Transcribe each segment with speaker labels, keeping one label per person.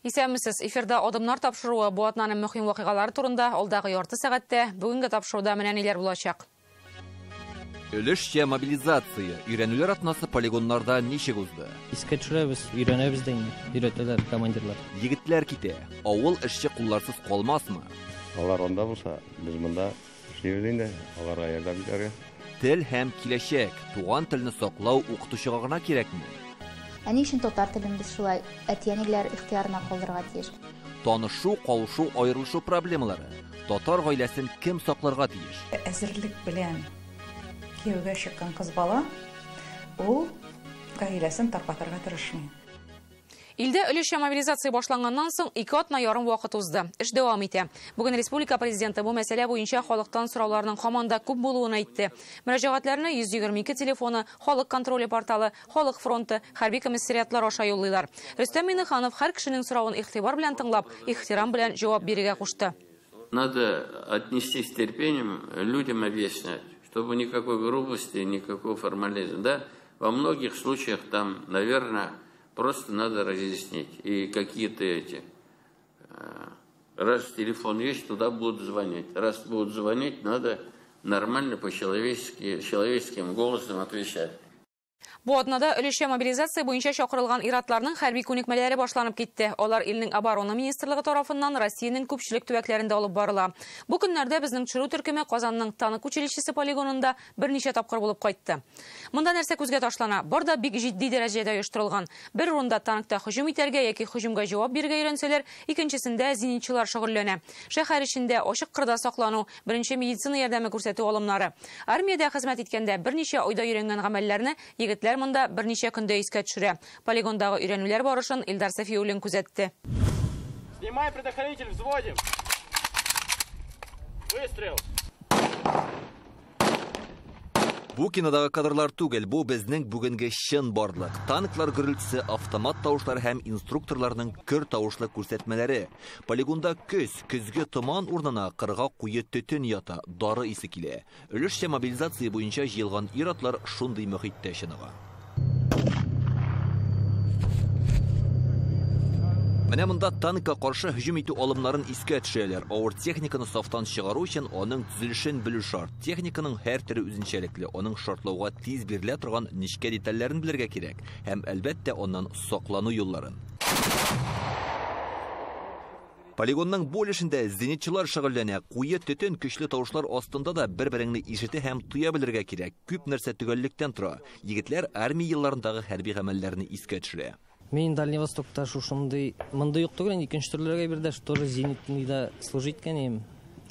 Speaker 1: Исәнмесез, эфирда Адымнар тапшыруы бу атнаның мөһим вакыйгалары турында алдагы ярты сәгатьтә. Бүгенге тапшыруда менә ниләр булачак.
Speaker 2: Өлешчә мобилизация. Өйрәнүләр атнасы полигоннарда ничек узды?
Speaker 3: Искә төшерәбез, өйрәнәбез дә инде. Өйрәтәләр командирлар.
Speaker 2: Егетләр китә. Авыл эшче кулларсыз калмасмы?
Speaker 4: Алар анда булса, без монда эшлибез инде, аларга ярдәм итәргә.
Speaker 2: Тел һәм киләчәк. Туган телне саклау укытучыга гына кирәкме?
Speaker 5: Ә ни өчен татар телен без шулай әти-әниләр ихтыярына калдырырга тиеш?
Speaker 2: Танышу, кавышу, аерылышу проблемалары. Татар гаиләсен кем сакларга тиеш?
Speaker 6: Әзерлек белән кияүгә чыккан кыз бала ул гаиләсен таркатырга тырышмый.
Speaker 1: Илдә өлешчә мобилизация башланганнан соң 2 атна ярым вакыт узды. Эш дәвам итә. Бүген республика президенты бу мәсьәлә буенча халыктан сорауларның һаман да күп булуын әйтте. Мөрәҗәгатьләрне 122 телефоны, халык контроле порталы, халык фронты, хәрби комиссариатлар аша юллыйлар. Рөстәм Миңнеханов һәр кешенең соравын игътибар белән тыңлап, ихтирам белән җавап бирергә кушты.
Speaker 7: Надо отнестись с терпением, людям объяснять, чтобы никакой грубости, никакого формализма. Да? Во многих случаях там, наверное, просто надо разъяснить. И какие-то эти... Раз телефон есть, туда будут звонить. Раз будут звонить, надо нормально по-человечески, человеческим голосом отвечать.
Speaker 1: Бу атнада өлешчә мобилизация буенча чакырылган ир-атларның хәрби күнекмәләре башланып китте. Алар илнең оборона министрлыгы тарафыннан Россиянең күпчелек төбәкләрендә алып барыла. Бу көннәрдә безнең төшерү төркеме Казанның танк училищесы полигонында берничә тапкыр булып кайтты. Монда нәрсә күзгә ташлана? Бар да бик җитди дәрәҗәдә оештырылган. Бер урында танкта һөҗүм итәргә яки һөҗүмгә җавап бирергә өйрәнсәләр, икенчесендә зенитчылар шөгыльләнә. Шәһәр эчендә ачык кырда саклану, беренче медицина ярдәме күрсәтү алымнары. Армиядә хезмәт иткәндә берничә айда өйрәнгән гамәлләрне егетләр монда берничә көндә искә төшерә. Полигондагы өйрәнүләр барышын Илдар Сафиуллин күзәтте.
Speaker 8: Снимай предохранитель, взводим. Выстрел.
Speaker 2: Бу кинодагы кадрлар түгел, бу безнең бүгенге чын барлык. Танклар гөрелтесе, автомат тавышлары һәм инструкторларның көр тавышлы күрсәтмәләре. Полигонда көз, көзге томан урынына кырга куе төтен ята, дары исе килә. Өлешчә мобилизация буенча җыелган ир-атлар шундый мөхиттә чыныга. Менә монда танкка каршы һөҗүм итү алымнарын искә төшерәләр. Авыр техниканы сафтан чыгару өчен аның төзелешен белү шарт. Техниканың һәр төре үзенчәлекле, аның шартлауга тиз бирелә торган нечкә детальләрен белергә кирәк һәм әлбәттә аннан саклану юлларын. Полигонның бу өлешендә зенитчылар шөгыльләнә. Куе төтен көчле тавышлар астында да бер-береңне ишетә һәм тоя белергә кирәк. Күп нәрсә төгәллектән тора. Егетләр армия елларындагы хәрби гамәлләрне искә төшерә.
Speaker 3: Мин Дальний Востокта шушындый, мондый юк түгел, икенче төрләргә бирде, тоже зенитныйда служить иткән идем.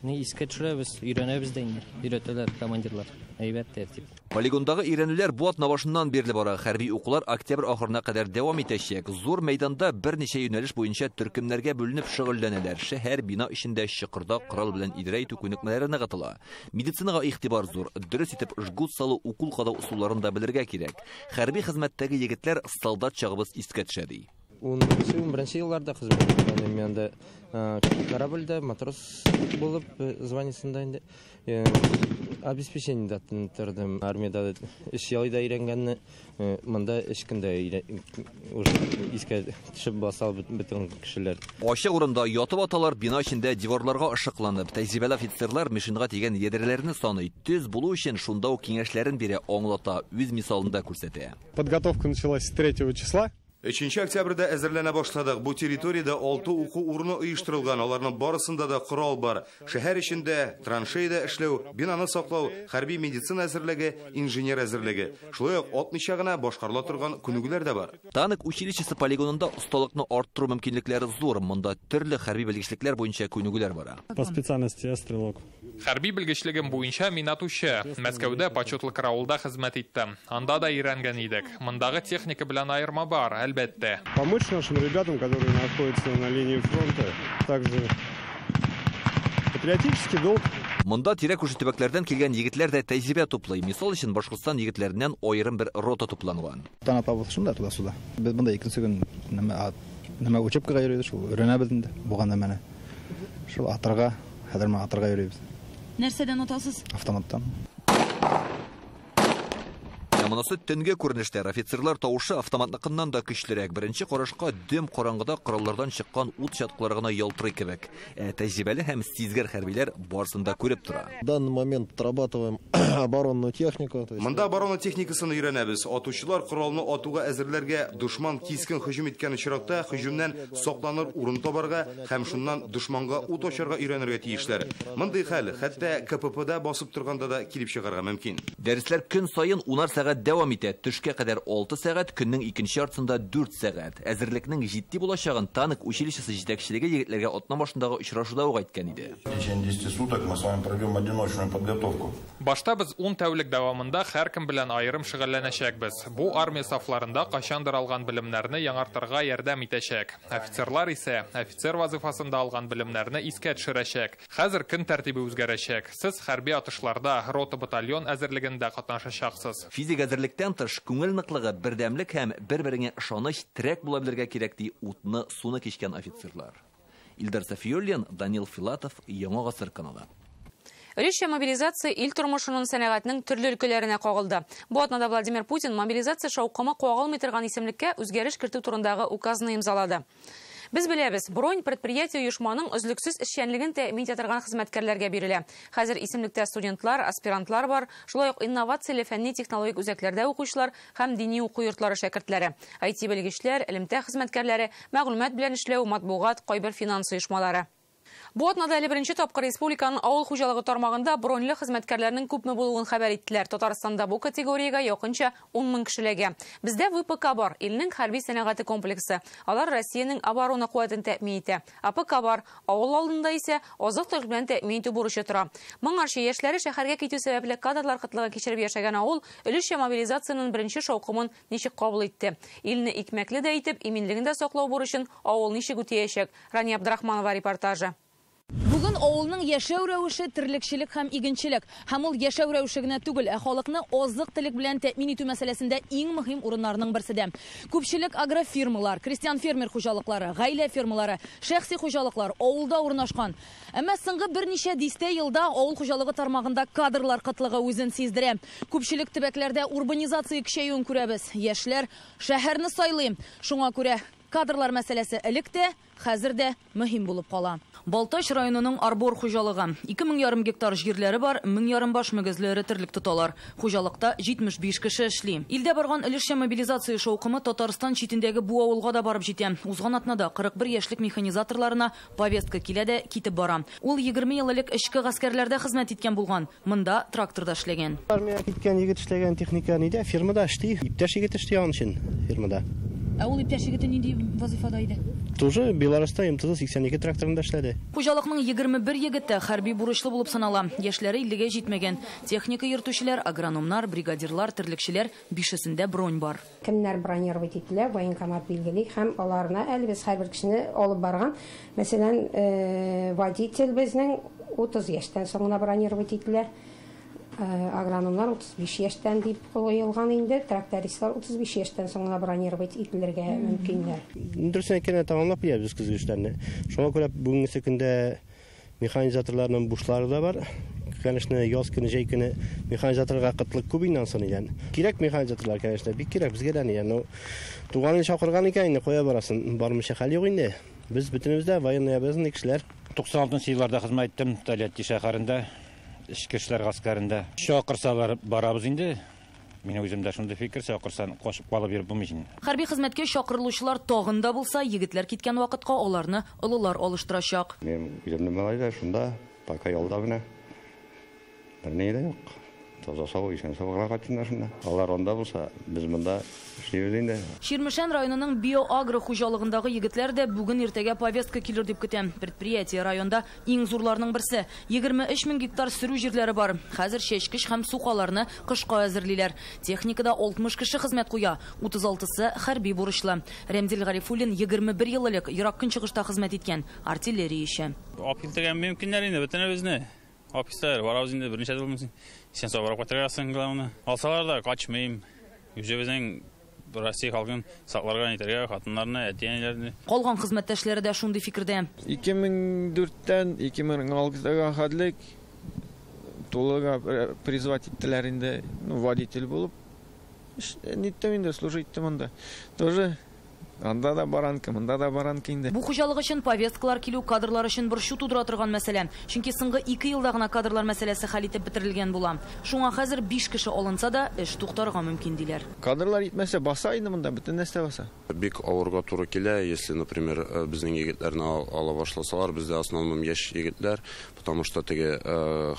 Speaker 3: Ни искә төшерәбез, өйрәнәбез дә инде. Өйрәтәләр командирлар. Әйбәт тәртип.
Speaker 2: Полигондагы өйрәнүләр бу атна башыннан бирле бара. Хәрби укулар октябрь ахырына кадәр дәвам итәчәк. Зур мәйданда берничә юнәлеш буенча төркемнәргә бүленеп шөгыльләнәләр. Шәһәр бина эчендә чокырда корал белән идарә итү күнекмәләре ныгытыла. Медицинага игътибар зур. Дөрес итеп жгут салу, укол кадау ысулларын да белергә кирәк. Хәрби хезмәттәге егетләр солдат чагыбыз искә төшә ди.
Speaker 9: 11 елларда хезмәт иткән идем. Мин анда корабльдә матрос булып званиесында инде обеспечениедә тордым. Армиядә эш ялда өйрәнгәнне монда эш көндә уже искә төшеп баса бөтен кешеләр.
Speaker 2: Ачык урында ятып аталар, бина эчендә диварларга ышыкланып, тәҗрибәле офицерлар мишеньга тигән ядрәләрне саный. Төз булу өчен шунда ук киңәшләрен бирә, аңлата, үз мисалында күрсәтә.
Speaker 10: Подготовка началась с 3 числа.
Speaker 11: 3 октябрьдә әзерләнә башладык. Бу территориядә 6 уку урыны оештырылган. Аларның барысында да корал бар. Шәһәр эчендә траншеяда эшләү, бинаны саклау, хәрби медицина әзерлеге, инженер әзерлеге. Шулай ук атмыйча гына башкарыла торган күнегүләр дә бар.
Speaker 2: Танк училищесы полигонында осталыкны арттыру мөмкинлекләре зур. Монда төрле хәрби белгечлекләр буенча күнегүләр бара.
Speaker 10: По специальности я стрелок.
Speaker 12: Хәрби белгечлегем буенча мин атучы. Мәскәүдә почетлы каравылда хезмәт иттем. Анда да өйрәнгән идек. Мондагы техника белән аерма бар, әлбәттә.
Speaker 10: Помочь нашим ребятам, которые находятся на линии фронта, также патриотический долг.
Speaker 2: Монда тирә-күрше төбәкләрдән килгән егетләр дә тәҗрибә туплый. Мисал өчен, Башкортстан егетләреннән аерым бер рота тупланган.
Speaker 13: Танап алып шунда туда-сюда. Без монда икенче көн нәмә учебкага йөрибез, шул өйрәнәбез инде. Булган нәмәне. Шул атырга, хәзер менә атырга йөрибез.
Speaker 14: Нәрсәдән атасыз?
Speaker 13: Автоматтан.
Speaker 2: Менә монысы төнге күренешләр. Офицерлар тавышы автоматныкыннан да көчлерәк. Беренче карашка дөм караңгыда кораллардан чыккан ут чаткылары гына ялтырый кебек. Ә тәҗрибәле һәм сизгер хәрбиләр барысын да күреп тора.
Speaker 14: В данный момент отрабатываем оборонную технику.
Speaker 11: Монда оборона техникасын өйрәнәбез. Атучылар коралны атуга әзерләргә, дошман кискен һөҗүм иткән очракта һөҗүмнән сакланыр урын табарга һәм шуннан дошманга ут ачарга өйрәнергә тиешләр. Мондый хәл хәтта КППда басып торганда да килеп чыгарга мөмкин.
Speaker 2: Дәресләр көн саен 10 сәгать дәвам итә. Төшкә кадәр 6 сәгать, көннең икенче яртысында 4 сәгать. Әзерлекнең җитди булачагын танк училищесы җитәкчелеге егетләргә атна башындагы очрашуда ук әйткән иде.
Speaker 15: В течение 10 суток мы с вами проведем одиночную подготовку.
Speaker 12: Башта без 10 тәүлек дәвамында һәркем белән аерым шөгыльләнәчәкбез. Бу армия сафларында кайчандыр алган белемнәрне яңартырга ярдәм итәчәк. Офицерлар исә офицер вазифасында алган белемнәрне искә төшерәчәк. Хәзер көн тәртибе үзгәрәчәк. Сез хәрби атышларда, рота батальон әзерлегендә катнашачаксыз.
Speaker 2: Физик әзерлектән тыш күңел ныклыгы, бердәмлек һәм бер-береңә ышаныч терәк була белергә кирәк, ди утны, суны кичкән офицерлар. Илдар Сафиуллин, Данил Филатов, Яңа Гасыр каналы.
Speaker 1: Өлешчә мобилизация ил тормышының сәнәгатьнең төрле өлкәләренә кагылды. Бу атнада Владимир Путин мобилизация шаукымы кагылмый торган исемлеккә үзгәреш кертү турындагы указны имзалады. Без беләбез, бронь предприятие оешманың өзлексез эшчәнлеген тәэмин итә торган хезмәткәрләргә бирелә. Хәзер исемлектә студентлар, аспирантлар бар, шулай ук инновацияле фәнни технологик үзәкләрдә укучылар һәм дини уку йортлары шәкертләре, IT белгечләр, элемтә хезмәткәрләре, мәгълүмат белән эшләү, матбугат, кайбер финанс оешмалары. Бу атнада әле беренче тапкыр республиканың авыл хуҗалыгы тармагында броньлы хезмәткәрләрнең күпме булуын хәбәр иттеләр. Татарстанда бу категориягә якынча 10 мең кешеләгә. Бездә ВПК бар, илнең хәрби сәнәгате комплексы. Алар Россиянең оборона куәтен тәэмин итә. АПК бар, авыл алдында исә азык-төлек белән тәэмин итү бурычы тора. Моңарчы яшьләре шәһәргә китү сәбәпле кадрлар кытлыгы кичереп яшәгән авыл өлешчә мобилизациянең беренче шаукымын ничек кабул итте? Илне икмәкле дә итеп, иминлеген дә саклау бурычын авыл ничек үтәячәк? Рания Абдрахманова репортажы.
Speaker 16: Бүген авылның яшәү рәвеше терлекчелек һәм игенчелек. Һәм ул яшәү рәвеше генә түгел, ә халыкны азык-төлек белән тәэмин итү мәсьәләсендә иң мөһим урыннарның берсе дә. Күпчелек агрофирмалар, крестьян-фермер хуҗалыклары, гаилә фермалары, шәхси хуҗалыклар авылда урнашкан. Әмма соңгы берничә дистә елда авыл хуҗалыгы тармагында кадрлар кытлыгы үзен сиздерә. Күпчелек төбәкләрдә урбанизация көчәюен күрәбез. Яшьләр шәһәрне сайлый. Шуңа күрә кадрлар мәсьәләсе элек тә, хәзер дә мөһим булып кала. Балтач районының Арбор хуҗалыгы. 2500 гектар җирләре бар, 1500 баш мөгезле эре терлек тоталар. Хуҗалыкта 75 кеше эшли. Илдә барган өлешчә мобилизация шаукымы Татарстан читендәге бу авылга да барып җитә. Узган атнада 41 яшьлек механизаторларына повестка килә дә китеп бара. Ул 20 ел элек эчке гаскәрләрдә хезмәт иткән булган. Монда тракторда эшләгән.
Speaker 17: Армия киткән егет эшләгән техника нидә? Фирмада эшли. Иптәш егет эшли аның өчен фирмада.
Speaker 16: Ә ул иптәш егете нинди вазифада иде?
Speaker 17: Тоже Беларуста МТЗ-82 тракторында эшләде.
Speaker 16: Хуҗалыкның 21 егете хәрби бурычлы булып санала. Яшьләре 50-гә җитмәгән. Техника йөртүчеләр, агрономнар, бригадирлар, терлекчеләр бишесендә бронь бар.
Speaker 18: Кемнәр бронировать ителә, военкомат билгели һәм аларны әле без һәрбер кешене алып барган. Мәсәлән, водитель безнең 30 яшьтән соң гына бронировать ителә. Агрономнар 35 яшьтән дип куелган инде, трактористлар 35 яшьтән соң гына бронировать ителергә мөмкиннәр.
Speaker 17: Дөресен әйткәндә, тамамлап киләбез көзге эшләрне. Шуңа күрә бүгенге көндә механизаторларның бушлары да бар. Конечно, яз көне, җәй көне механизаторга кытлык күп инде ансын икән. Кирәк механизаторлар, конечно, бик кирәк безгә дә инде. Туганын чакырган икән инде, кая барасың? Бармыйча хәл юк инде. Без бөтенебез дә военный обязанный кешеләр.
Speaker 19: 96 елларда хезмәт иттем Тольятти шәһәрендә. Эчке эшләр гаскәрендә. Чакырсалар барабыз инде. Мин үзем дә шундый фикер, чакырсан кашып калып йөреп булмый инде.
Speaker 16: Хәрби хезмәткә чакырылучылар тагын да булса, егетләр киткән вакытка аларны олылар алыштырачак.
Speaker 4: Мин үземнең малай да шунда, пока ялда менә. Берни дә юк. Таза сау, исән сау гына кайтсыннар шунда. Алар анда булса, без монда эшлибез инде.
Speaker 16: Чирмешән районының биоагро хуҗалыгындагы егетләр дә бүген иртәгә повестка килер дип көтә. Предприятие районда иң зурларның берсе. 23 мең гектар сөрү җирләре бар. Хәзер чәчкеч һәм сукаларны кышка әзерлиләр. Техникада 60 кеше хезмәт куя, 36-сы хәрби бурычлы. Рәмзил Гарифуллин 21 ел элек Ерак Көнчыгышта хезмәт иткән артиллерия ише.
Speaker 8: Алып килтергән мөмкиннәр инде бөтенебезне. Офицер, барабыз инде берничә ел булмасын. Сен сабырап кайтыргасың, главное. Алсалар да качмыйм. Үзебезнең Россия халкын сакларга нитәргә, хатыннарны, әти-әниләрне.
Speaker 16: Калган хезмәттәшләре дә шундый фикердә.
Speaker 20: 2004-тән 2006-га хәтлек тулыга призвать иттеләр инде, водитель булып. Ниттем инде, служить иттем анда. Тоже анда да баранка, монда да баранка инде.
Speaker 16: Бу хуҗалык өчен повесткалар килү кадрлар өчен борчу тудыра торган мәсьәлә. Чөнки соңгы 2 елда гына кадрлар мәсьәләсе хәл итеп бетерелгән була. Шуңа хәзер 5 кеше алынса да, эш туктарга мөмкин диләр.
Speaker 20: Кадрлар җитмәсә баса инде монда, бөтен нәрсә баса.
Speaker 21: Бик авырга туры килә, если, например, безнең егетләрне ала башласалар, бездә основном яшь егетләр, потому что теге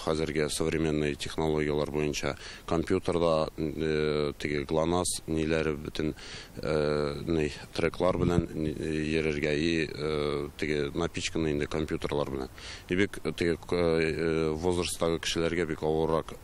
Speaker 21: хәзерге современный технологияләр буенча компьютерда теге ГЛОНАСС ниләре бөтен ни треклар белән йөрергә и теге напичканы инде компьютерлар белән. И бик теге возрасттагы кешеләргә бик авыррак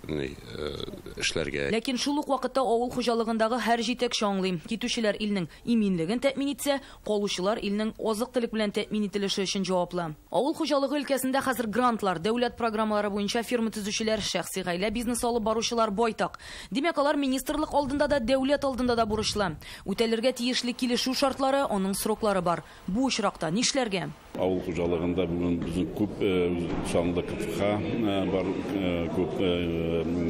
Speaker 21: эшләргә.
Speaker 16: Ләкин шул ук вакытта авыл хуҗалыгындагы һәр җитәкче аңлый. Китүчеләр илнең иминлеген тәэмин итсә, калучылар илнең азык-төлек белән тәэмин ителеше өчен җаваплы. Авыл хуҗалыгы өлкәсендә хәзер грантлар, дәүләт программалары буенча фирма төзүчеләр, шәхси гаилә бизнесы алып баручылар байтак. Димәк, алар министрлык алдында да, дәүләт алдында да бурычлы. Үтәлергә тиешле килешү шартлары, аның сроклары бар. Бу очракта нишләргә?
Speaker 22: Авыл хуҗалыгында бүген безнең күп санлы КФХ бар, күп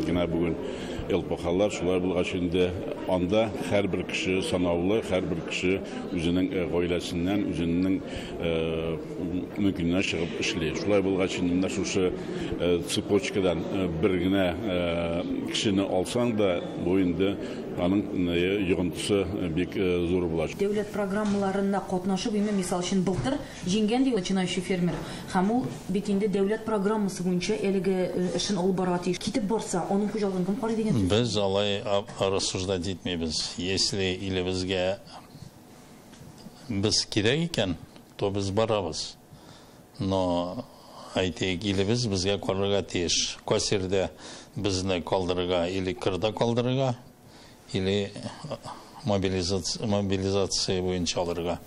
Speaker 22: генә бүген ЛПХлар, шулай булгач инде анда һәрбер кеше санаулы, һәрбер кеше үзенең гаиләсеннән, үзенең мөмкинлегеннән чыгып эшли. Шулай булгач инде менә шушы цепочкадан бер генә кешене алсаң да, бу инде аның йогынтысы бик зур була.
Speaker 16: Дәүләт программаларына катнашып, именно мисал өчен былтыр җиңгән ди начинающий фермер. Һәм ул бит инде дәүләт программасы буенча әлеге эшен алып барырга тиеш. Китеп барса, аның хуҗалыгын кем карый дигән сүз?
Speaker 23: Без алай рассуждать итмибез. Если илебезгә без кирәк икән, то без барабыз. Но әйтик, илебез безгә карарга тиеш. Кайсы безне калдырырга или кырда калдырырга, или мобилизация буенча алырга.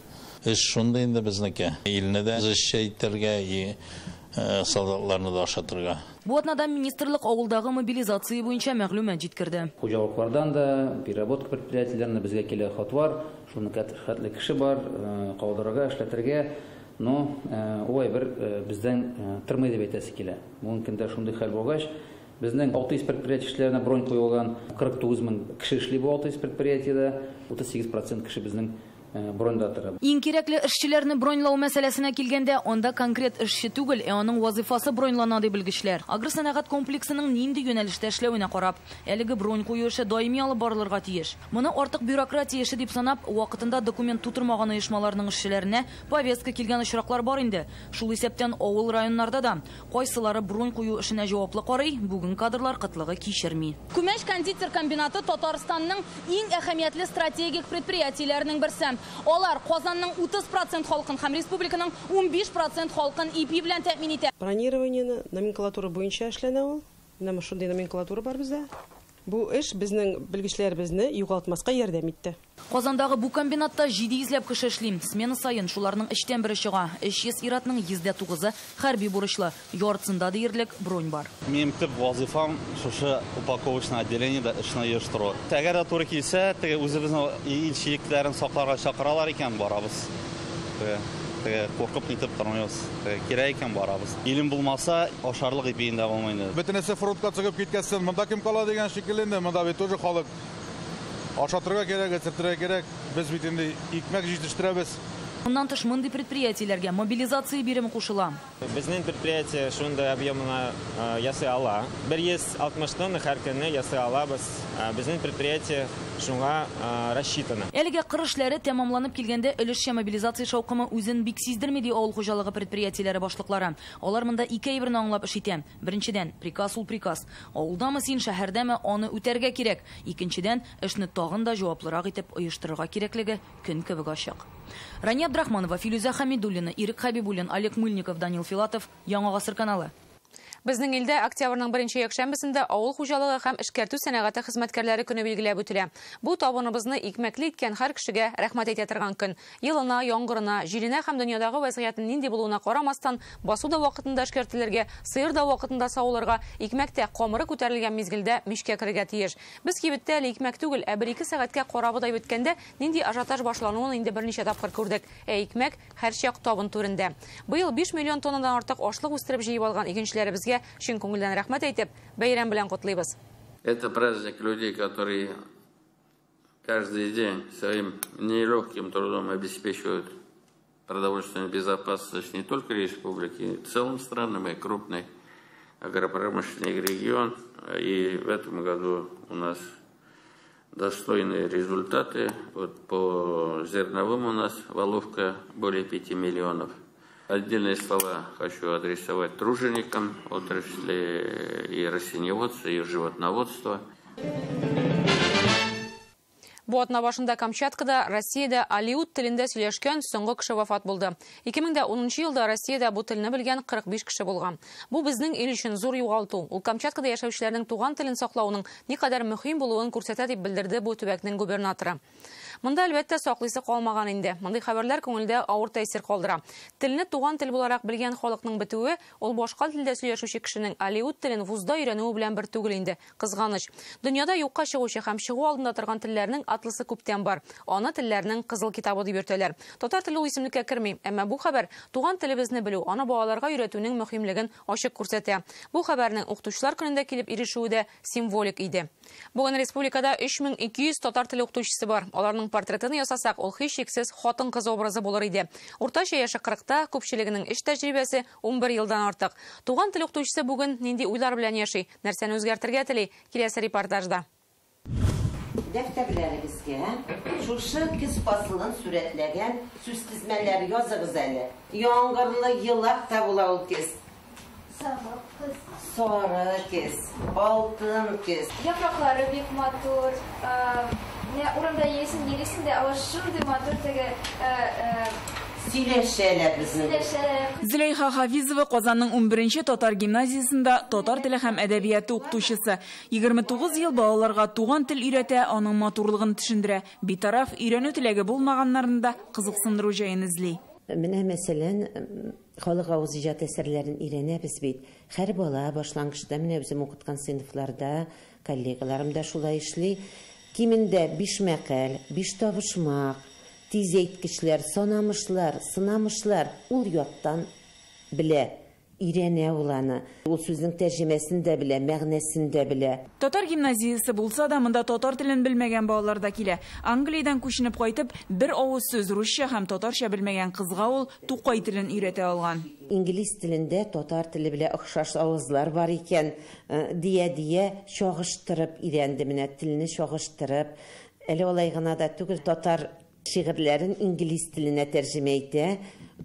Speaker 23: Эш шунда инде безнеке. Илне дә эшчә итәргә и солдатларны да ашатырга.
Speaker 16: Бу атнада министрлык авылдагы мобилизация буенча мәгълүмат җиткерде.
Speaker 24: Хуҗалыклардан да, переработка предприятиеләренә безгә килә хатлар, шуны хәтле кеше бар, калдырырга, эшләтергә. Но ул әйбер бездән тормый дип әйтәсе килә. Бүгенге көндә шундый хәл булгач, безнең 600 предприятие эшләренә бронь куелган, 49 мең кеше эшли бу 600 предприятиедә, 38% кеше безнең броньда тора.
Speaker 16: Иң кирәкле эшчеләрне броньлау мәсьәләсенә килгәндә, анда конкрет эшче түгел, ә аның вазифасы броньлана ди белгечләр. Агросәнәгать комплексының нинди юнәлештә эшләвенә карап, әлеге бронь кую эше даими алып барылырга тиеш. Моны артык бюрократия эше дип санап, вакытында документ тутырмаган оешмаларның эшчеләренә повестка килгән очраклар бар инде. Шул исәптән авыл районнарда да кайсылары бронь кую эшенә җаваплы карый, бүген кадрлар кытлыгы кичерми. Күмәч кондитер комбинаты Татарстанның иң әһәмиятле стратегик предприятиеләренең берсе. Алар Казанның 30% халкын һәм республиканың 15% халкын ипи белән тәэмин итә.
Speaker 25: Бронированиене номенклатура буенча эшләнә ул. Менә шундый номенклатура бар бездә. Бу эш безнең белгечләребезне югалтмаска ярдәм итте.
Speaker 16: Казандагы бу комбинатта 700 ләп кеше эшли. Смена саен шуларның өчтән бере чыга. 300 иратның 9%-ы хәрби бурычлы. Яртысында диярлек бронь бар.
Speaker 26: Минем төп вазифам шушы упаковочный отделениедә эшне оештыру. Әгәр дә туры килсә, теге үзебезнең ил чикләрен сакларга чакыралар икән, барабыз. Теге куркып нитеп тормыйбыз. Кирәк икән барабыз. Илем булмаса, ашарлык ипиен дә булмый инде.
Speaker 27: Бөтенесе фронтка чыгып киткәнсен, монда кем кала дигән шикелле инде, монда бит тоже халык ашатырга кирәк, эчертергә кирәк. Без бит инде икмәк җитештерәбез.
Speaker 16: Моннан тыш мондый предприятиеләргә мобилизация биреме кушыла.
Speaker 28: Безнең предприятие шундый объемына ясый ала. 160 тонна һәр көнне ясый алабыз. Безнең предприятие шуңа рассчитано.
Speaker 16: Әлегә кыр эшләре тәмамланып килгәндә өлешчә мобилизация шаукымы үзен бик сиздерми ди авыл хуҗалыгы предприятиеләре башлыклары. Алар монда ике әйберне аңлап эш итә. Беренчедән, приказ ул приказ. Авылдамы син, шәһәрдәме, аны үтәргә кирәк. Икенчедән, эшне тагын да җаваплырак итеп оештырырга кирәклеге көн кебек ачык. Рания Абдрахманова, Филүзә Хамидуллина, Ирек Хабибуллин, Олег Мыльников, Данил Филатов, Яңа Гасыр каналы.
Speaker 1: Безнең илдә октябрьнең беренче якшәмбесендә авыл хуҗалыгы һәм эшкәртү сәнәгате хезмәткәрләре көне билгеләп үтелә. Бу табыныбызны икмәкле иткән һәр кешегә рәхмәт әйтә торган көн. Елына, яңгырына, җиленә һәм дөньядагы вазгыятьнең нинди булуына карамастан, басу да вакытында эшкәртелергә, сыер да вакытында савылырга, икмәк тә камыры күтәрелгән мизгелдә мичкә керергә тиеш. Без кибеттә әле икмәк түгел, ә 1-2 сәгатькә карабодай беткәндә нинди ажиотаж башлануын инде берничә тапкыр күрдек. Ә икмәк һәрчак табын түрендә. Быел 5 миллион тоннадан артык ашлык үстереп җыеп алган игенчеләребезгә чын күңелдән рәхмәт әйтеп, бәйрәм белән котлыйбыз.
Speaker 7: Это праздник людей, которые каждый день своим нелегким трудом обеспечивают продовольственную безопасность не только республики, в целом страны, мы крупный агропромышленный регион, и в этом году у нас достойные результаты. Вот по зерновым у нас воловка более 5 миллионов. Отдельные слова хочу адресовать труженикам отрасли и растениеводства, и животноводства.
Speaker 1: Бу атна башында Камчаткада Россиядә алиут телендә сөйләшкән соңгы кеше вафат булды. 2010 елда Россиядә бу телне белгән 45 кеше булган. Бу безнең ил өчен зур югалту. Ул Камчаткада яшәүчеләрнең туган телен саклауның никадәр мөһим булуын күрсәтә дип белдерде бу төбәкнең губернаторы. Монда әлбәттә саклыйсы калмаган инде. Мондый хәбәрләр күңелдә авыр тәэсир калдыра. Телне туган тел буларак белгән халыкның бетүе ул башка телдә сөйләшүче кешенең алиут телен вузда өйрәнүе белән бер түгел инде. Кызганыч. Дөньяда юкка чыгучы һәм чыгу алдында торган телләрнең атласы күптән бар. Аны телләрнең кызыл китабы дип йөртәләр. Татар теле ул исемлеккә керми, әмма бу хәбәр туган телебезне белү, аны балаларга өйрәтүнең мөһимлеген ачык күрсәтә. Бу хәбәрнең укытучылар көнендә килеп ирешүе дә символик иде. Бүген республикада 3200 татар теле укытучысы бар. Аларның портретын ясасак, ул һичшиксез хатын-кыз образы булыр иде. Уртача яше 40-та, күпчелегенең эш тәҗрибәсе 11 елдан артык. Туган тел укытучысы бүген нинди уйлар белән яши, нәрсәне үзгәртергә тели? Киләсе репортажда.
Speaker 3: Дәфтәрләрегезгә шушы көз фасылын сурәтләгән сүз тезмәләре языгыз әле. Яңгырлы елак та була ул көз.
Speaker 5: Сары көз.
Speaker 3: Сары көз, алтын көз.
Speaker 5: Яфраклары бик матур. Менә урамда йөрисең, йөрисең дә, алар шундый матур теге
Speaker 3: сөйләшәләр безнең.
Speaker 6: Зөләйха Хафизова Казанның 11-нче татар гимназиясендә татар теле һәм әдәбияты укытучысы. 29 ел балаларга туган тел өйрәтә, аның матурлыгын төшендерә. Битараф өйрәнү теләге булмаганнарны да кызыксындыру җаен эзли.
Speaker 3: Менә мәсәлән, халык авыз иҗат әсәрләрен өйрәнәбез бит. Һәр бала башлангычта, менә үзем укыткан сыйныфларда, коллегаларым да шулай эшли. Кимендә 5 мәкаль, 5 табышмак, тиз әйткечләр, санамышлар, сынамышлар ул яттан белә, өйрәнә ул аны. Ул сүзнең тәрҗемәсен дә белә, мәгънәсен дә белә.
Speaker 6: Татар гимназиясе булса да, монда татар телен белмәгән балалар да килә. Англиядән күченеп кайтып, бер авыз сүз русча һәм татарча белмәгән кызга ул Тукай телен өйрәтә алган.
Speaker 3: Инглиз телендә татар теле белән охшаш авызлар бар икән, дия-дия чагыштырып өйрәнде, менә телне чагыштырып. Әле алай гына да түгел, татар шигырьләрен инглиз теленә тәрҗемә итә,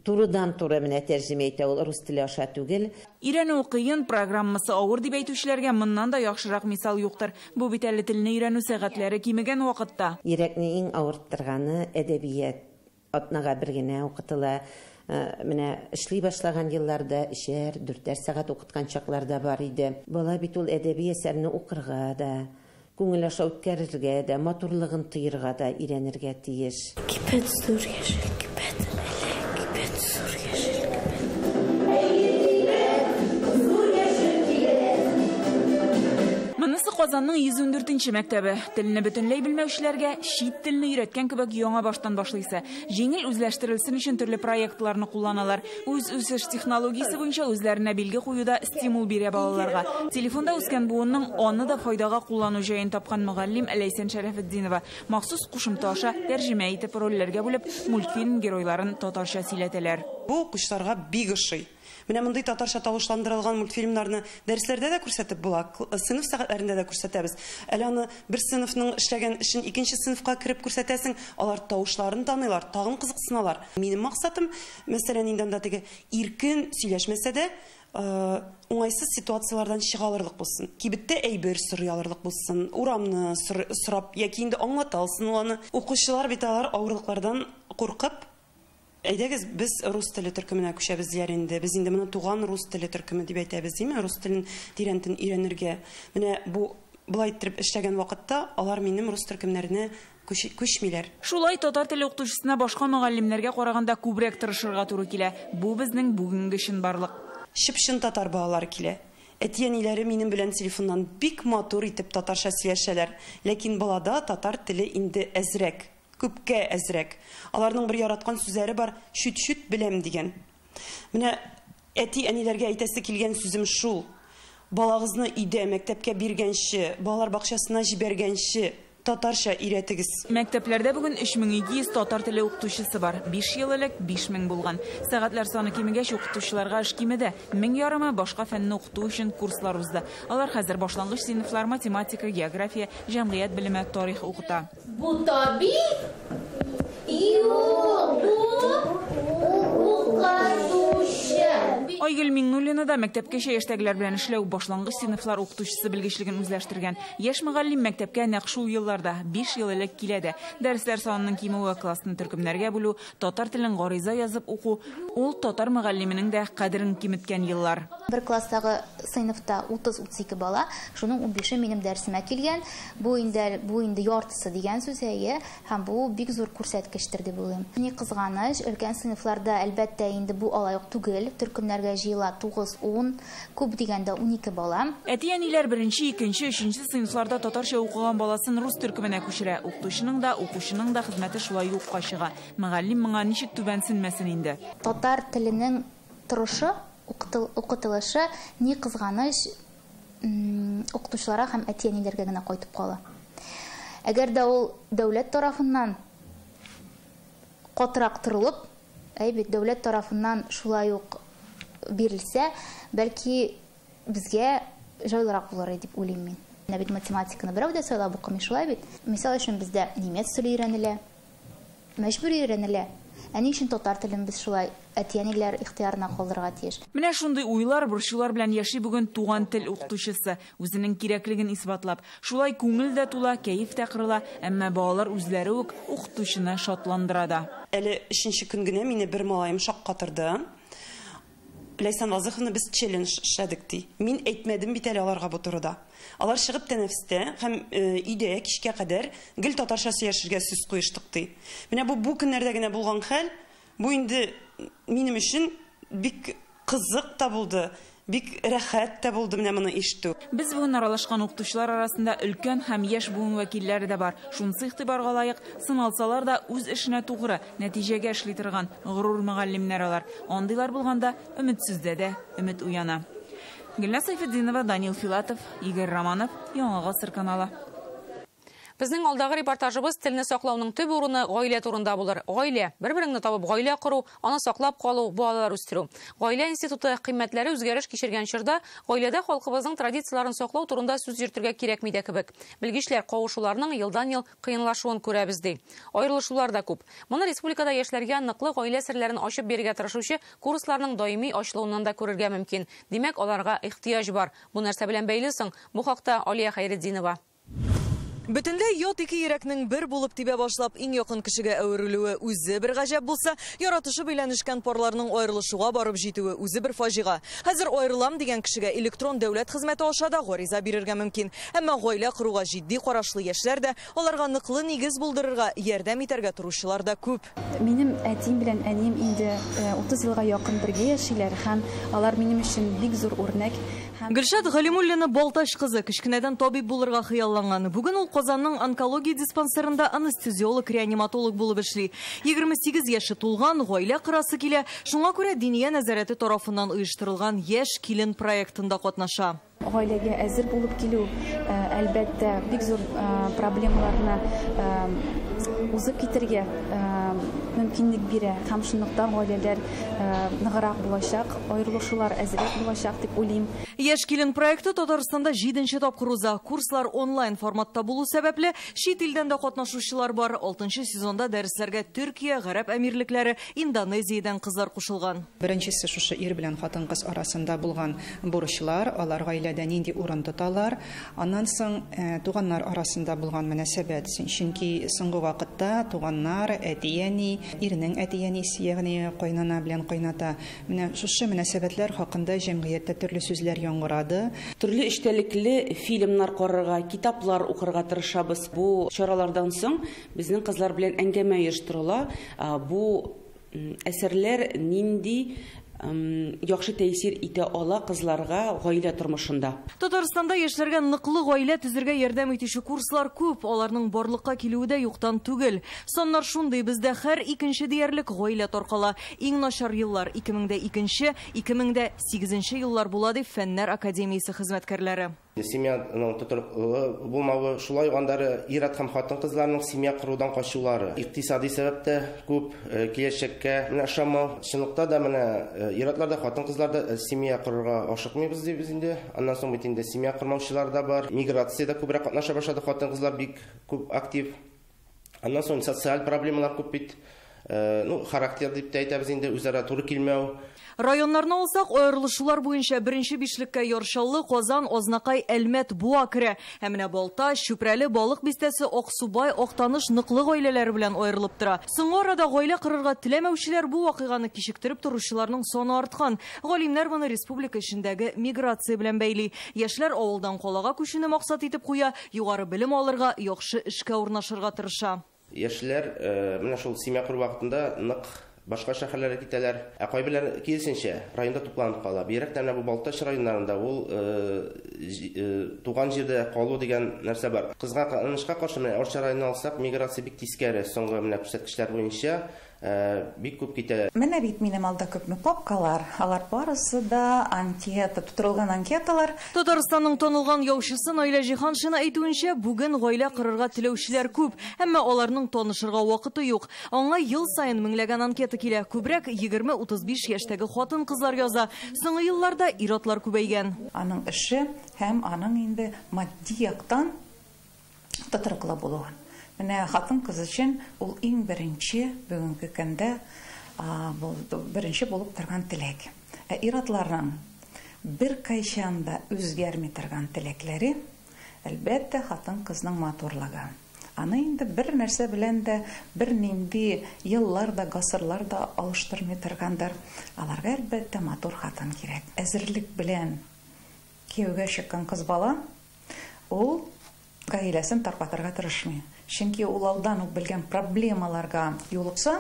Speaker 3: турыдан-туры менә тәрҗемә итә, ул рус теле аша түгел.
Speaker 6: Өйрәнү кыен, программасы авыр дип әйтүчеләргә моннан да яхшырак мисал юктыр. Бу бит әле телне өйрәнү сәгатьләре кимегән вакытта.
Speaker 3: Йөрәкне иң авырттырганы әдәбият. Атнага бер генә укытыла. Менә эшли башлаган елларда 3-әр, 4-әр сәгать укыткан чаклар да бар иде. Бала бит ул әдәби әсәрне укырга да, күңел аша үткәрергә дә, матурлыгын тоерга да өйрәнергә тиеш.
Speaker 5: Кибет зур яшел кибет, әле кибет зур яшел кибет.
Speaker 6: Монысы Казанның 114-нче мәктәбе. Телне бөтенләй белмәүчеләргә чит телне өйрәткән кебек яңа баштан башлыйсы. Җиңел үзләштерелсен өчен төрле проектларны кулланалар. Үз үсеш технологиясе буенча үзләренә билге куюда стимул бирә балаларга. Телефонда үскән буынның аны да файдага куллану җаен тапкан мөгаллим Ләйсән Шәрәфетдинова махсус кушымта аша тәрҗемә итеп рольләргә бүлеп мультфильм геройларын татарча сөйләтәләр.
Speaker 9: Бу укучыларга бик ошый. Менә мондый татарча тавышландырылган мультфильмнарны дәресләрдә дә күрсәтеп була, сыйныф сәгатьләрендә дә күрсәтәбез. Әле аны бер сыйныфның эшләгән эшен икенче сыйныфка кереп күрсәтәсең, алар тавышларын таныйлар, тагын кызыксыналар. Минем максатым, мәсәлән, инде анда теге иркен сөйләшмәсә дә, уңайсыз ситуациялардан чыга алырлык булсын. Кибеттә әйбер сорый алырлык булсын, урамны сорап яки инде аңлата алсын ул аны. Укучылар бит алар авырлыклардан куркып, әйдәгез, без рус теле төркеменә күчәбез диләр инде. Без инде моны туган рус теле төркеме дип әйтәбез, димме? Рус телен тирәнтен өйрәнергә. Менә бу былай иттереп эшләгән вакытта алар минем рус төркемнәренә күчмиләр.
Speaker 6: Шулай татар теле укытучысына башка мөгаллимнәргә караганда күбрәк тырышырга туры килә. Бу безнең бүгенге чынбарлык.
Speaker 9: Чып-чын татар балалары килә. Әти-әниләре минем белән телефоннан бик матур итеп татарча сөйләшәләр. Ләкин балада татар теле инде әзрәк, күпкә әзрәк. Аларның бер яраткан сүзләре бар, чүт-чүт беләм дигән. Менә әти-әниләргә әйтәсе килгән сүзем шул. Балагызны өйдә, мәктәпкә биргәнче, балалар бакчасына җибәргәнче, татарча өйрәтегез.
Speaker 6: Мәктәпләрдә бүген 3200 татар теле укытучысы бар. 5 ел элек 5000 булган. Сәгатьләр саны кимегәч, укытучыларга эш кимеде. 1500 башка фәнне укыту өчен курслар узды. Алар хәзер башлангыч сыйныфлар, математика, география, җәмгыять белеме, тарих укыта.
Speaker 2: Бу табиб? Юк, бу укытучы.
Speaker 6: Айгөл Миңнуллина да мәктәпкәчә яшьтәгеләр белән эшләү башлангыч сыйныфлар укытучысы белгечлеген үзләштергән. Яшь мөгаллим мәктәпкә нәкъ шул елларда 5 ел элек килә дә. Дәресләр санының кимүе, классны төркемнәргә бүлү, татар телен гариза язып уку, ул татар мөгаллименең дә кадерен киметкән еллар.
Speaker 10: Бер класстагы сыйныфта 30-32 бала, шуның 15-е минем дәресемә килгән. Бу инде яртысы дигән сүз, әйе, һәм бу бик зур күрсәткечтер дип уйлыйм. Ни кызганыч, өлкән сыйныфларда әлбәттә инде бу алай ук түгел, төркемнәргә җыела 9-10, күп дигәндә 12 бала.
Speaker 6: Әти-әниләр беренче, икенче, өченче сыйныфларда татарча укыган баласын рус төркеменә күчерә. Укытучының да, укучының да хезмәте шулай юкка чыга. Мөгаллим моңа ничек түбәнсенмәсен инде.
Speaker 10: Татар теленең торышы, укытылышы ни кызганыч укытучыларга һәм әти-әниләргә генә кайтып кала. Әгәр дә ул дәүләт тарафыннан катырак торылып, әй бит, дәүләт тарафыннан шулай ук бирелсә, бәлки безгә җайлырак булыр дип уйлыйм мин. Менә бит математиканы берәү дә сайлап укымый, шулай бит. Мисал өчен бездә немец теле өйрәнелә, мәҗбүри өйрәнелә. Ә ни өчен татар телен без шулай әти-әниләр ихтыярына калдырырга тиеш?
Speaker 6: Менә шундый уйлар, борчулар белән яши бүген туган тел укытучысы, үзенең кирәклеген исбатлап. Шулай күңел дә тула, кәеф тә кырыла, әмма балалар үзләре үк укытучыны шатландыра да.
Speaker 9: Әле өченче көн генә мине бер малаем шаккатырды. Ләйсән Вазыховна, без челлендж эшләдек ди. Мин әйтмәдем бит әле аларга бу турыда. Алар чыгып тәнәфестә һәм өйдә кичкә кадәр гел татарча сөйләшергә сүз куештык ди. Менә бу көннәрдә генә булган хәл, бу инде минем өчен бик кызык та булды, бик рәхәт тә булды менә моны ишетү.
Speaker 6: Без бүген аралашкан укытучылар арасында өлкән һәм яшь буын вәкилләре дә бар. Шунысы игътибарга лаек, сыналсалар да үз эшенә тугры, нәтиҗәгә эшли торган горур мөгаллимнәр алар. Андыйлар булганда өметсездә дә өмет уяна. Гөлназ Сайфетдинова, Данил Филатов, Игорь Романов, Яңа Гасыр каналы.
Speaker 1: Безнең алдагы репортажыбыз телне саклауның төп урыны гаилә турында булыр. Гаилә, бер-береңне табып гаилә кору, аны саклап калу, балалар үстерү. Гаилә институты кыйммәтләре үзгәреш кичергән чорда гаиләдә халкыбызның традицияләрен саклау турында сүз йөртергә кирәкми дә кебек. Белгечләр кавышуларның елдан-ел кыенлашуын күрәбез ди. Аерылышулар да күп. Моны республикада яшьләргә ныклы гаилә серләрен ачып бирергә тырышучы курсларның даими ачылуыннан да күрергә мөмкин. Димәк, аларга ихтыяҗ бар. Бу нәрсә белән бәйле соң? Бу хакта Алия Хәйретдинова.
Speaker 11: Бөтенләй ят ике йөрәкнең бер булып тибә башлап иң якын кешегә әверелүе үзе бер гаҗәп булса, яратышып өйләнешкән парларның аерылышуга барып җитүе үзе бер фаҗига. Хәзер аерылам дигән кешегә электрон дәүләт хезмәте аша да гариза бирергә мөмкин. Әмма гаилә коруга җитди карашлы яшьләр дә, аларга ныклы нигез булдырырга ярдәм итәргә торучылар да күп.
Speaker 12: Минем әтием белән әнием инде 30 елга якын бергә яшиләр һәм алар минем өчен бик зур үрнәк.
Speaker 11: Гөлшат Галимуллина Балтач кызы, кечкенәдән табиб булырга хыялланган. Бүген ул Казанның онкология диспансерында анестезиолог-реаниматолог булып эшли. 28 яше тулган, гаилә корасы килә. Шуңа күрә Диния нәзарәте тарафыннан оештырылган Яшь килен проектында катнаша.
Speaker 12: Гаиләгә әзер булып килү, әлбәттә, бик зур проблемаларны узып китергә мөмкинлек бирә. Һәм шунлыктан гаиләләр ныграк булачак, аерылышулар әзрәк булачак дип уйлыйм.
Speaker 11: Яшь килен проекты Татарстанда 7-нче тапкыр уза. Курслар онлайн форматта булу сәбәпле, чит илдән дә катнашучылар бар. 6-нчы сезонда дәресләргә Төркия, Гарәп Әмирлекләре, Индонезиядән кызлар кушылган.
Speaker 13: Беренчесе шушы ир белән хатын-кыз арасында булган бурычлар, алар гаиләдә нинди урын тоталар. Аннан соң туганнар арасында булган мөнәсәбәт. Чөнки соңгы вакытта туганнар, әти-әни, ирнең әти-әнисе, ягъни кайнана белән кайната. Менә шушы мөнәсәбәтләр хакында җәмгыятьтә төрле сүзләр яңгырады.
Speaker 14: Төрле эчтәлекле фильмнар карарга, китаплар укырга тырышабыз. Бу чаралардан соң безнең кызлар белән әңгәмә оештырыла. Бу әсәрләр нинди яхшы тәэсир итә ала кызларга гаилә тормышында.
Speaker 11: Татарстанда яшьләргә ныклы гаилә төзергә ярдәм итүче курслар күп, аларның барлыкка килүе дә юктан түгел. Саннар шундый, бездә һәр икенче диярлек гаилә таркала. Иң начар еллар 2002-нче, 2008 еллар була дип Фәннәр академиясе хезмәткәрләре.
Speaker 4: Семьяның тотрыклы булмавы, шулай ук аннары ир-ат һәм хатын-кызларның семья корудан качулары, икътисади сәбәп тә күп, киләчәккә менә ышанмау. Чынлыкта да менә ир-атлар да, хатын-кызлар да семья корырга ашыкмыйбыз дибез инде. Аннан соң бит инде семья кормаучылар да бар. Миграциядә күбрәк катнаша башлады, хатын-кызлар бик күп актив. Аннан соң социаль проблемалар күп бит. Ну, характер дип тә әйтәбез инде, үзара туры килмәү.
Speaker 11: Районнарны алсак, аерылышулар буенча беренче бишлеккә Яр Чаллы, Казан, Азнакай, Әлмәт, Буа керә. Ә менә Балтач, Чүпрәле, Балык бистәсе, Аксубай, Актаныш ныклы гаиләләре белән аерылып тора. Соңгы арада гаилә корырга теләмәүчеләр бу вакыйганы кичектереп торучыларның саны арткан. Галимнәр моны республика эчендәге миграция белән бәйли. Яшьләр авылдан калага күчүне максат итеп куя, югары белем алырга, яхшы эшкә урнашырга тырыша.
Speaker 4: Яшьләр менә шул семья кору вакытында нык башка шәһәрләргә китәләр. Ә кайберләр киресенчә районда тупланып кала. Бигрәк тә менә бу Балтач районнарында ул туган җирдә калу дигән нәрсә бар. Кызганычка каршы, менә Арча районын алсак, миграция бик тискәре, соңгы менә күрсәткечләр буенча бик күп китә.
Speaker 8: Менә бит минем алда күпме папкалар, алар барысы да анкета, тутырылган анкеталар.
Speaker 11: Татарстанның танылган яучысы Наилә Җиһаншина әйтүенчә, бүген гаилә корырга теләүчеләр күп, әмма аларның танышырга вакыты юк. Аңа ел саен меңләгән анкета килә. Күбрәк 20-35 яшьтәге хатын-кызлар яза. Соңгы елларда ир-атлар күбәйгән.
Speaker 8: Аның эше һәм аның инде матди яктан тотрыклы булуы. Менә хатын-кыз өчен ул иң беренче бүгенге көндә беренче булып торган теләк. Ә ир-атларның беркайчан да үзгәрми торган теләкләре, әлбәттә, хатын-кызның матурлыгы. Аны инде бер нәрсә белән дә, бер нинди еллар да, гасырлар да алыштырмый торгандыр. Аларга әлбәттә матур хатын кирәк. Әзерлек белән кияүгә чыккан кыз бала ул гаиләсен таркатырга тырышмый. Чөнки ул алдан ук белгән проблемаларга юлыкса,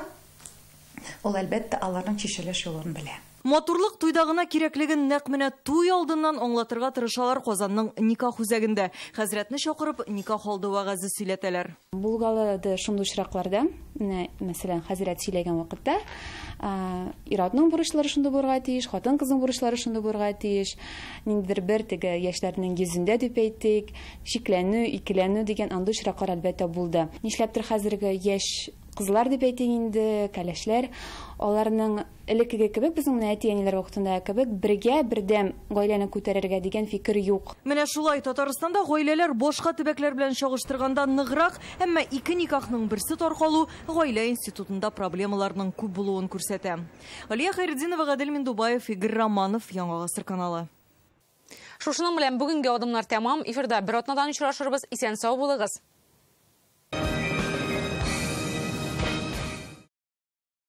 Speaker 8: ул әлбәттә аларның чишелеш юлын белә.
Speaker 11: Матурлык туйда гына кирәклеген нәкъ менә туй алдыннан аңлатырга тырышалар Казанның никах үзәгендә. Хәзрәтне чакырып, никах алды вәгазе сөйләтәләр.
Speaker 12: Булгалады шундый очракларда, менә мәсәлән, хәзрәт сөйләгән вакытта, ир-атның бурычлары шундый булырга тиеш, хатын-кызның бурычлары шундый булырга тиеш. Ниндидер бер теге яшьләрнең йөзендә дип әйтик, шикләнү, икеләнү дигән андый очраклар әлбәттә булды. Нишләптер хәзерге яшь кызлар дип әйтик инде, кәләшләр, аларның элеккеге кебек, безнең менә әти-әниләр вакытында кебек, бергә бердәм гаиләне күтәрергә дигән фикер юк.
Speaker 11: Менә шулай Татарстанда гаиләләр башка төбәкләр белән чагыштырганда ныграк, әмма ике никахның берсе таркалу гаилә институтында проблемаларның күп булуын күрсәтә. Алия Хайретдинова, Гадел Миндубаев, Игорь Романов, Яңа Гасыр каналы.
Speaker 1: Шушының белән бүгенге адымнар тәмам. Эфирда бер атнадан очрашырбыз. Исән сау булыгыз.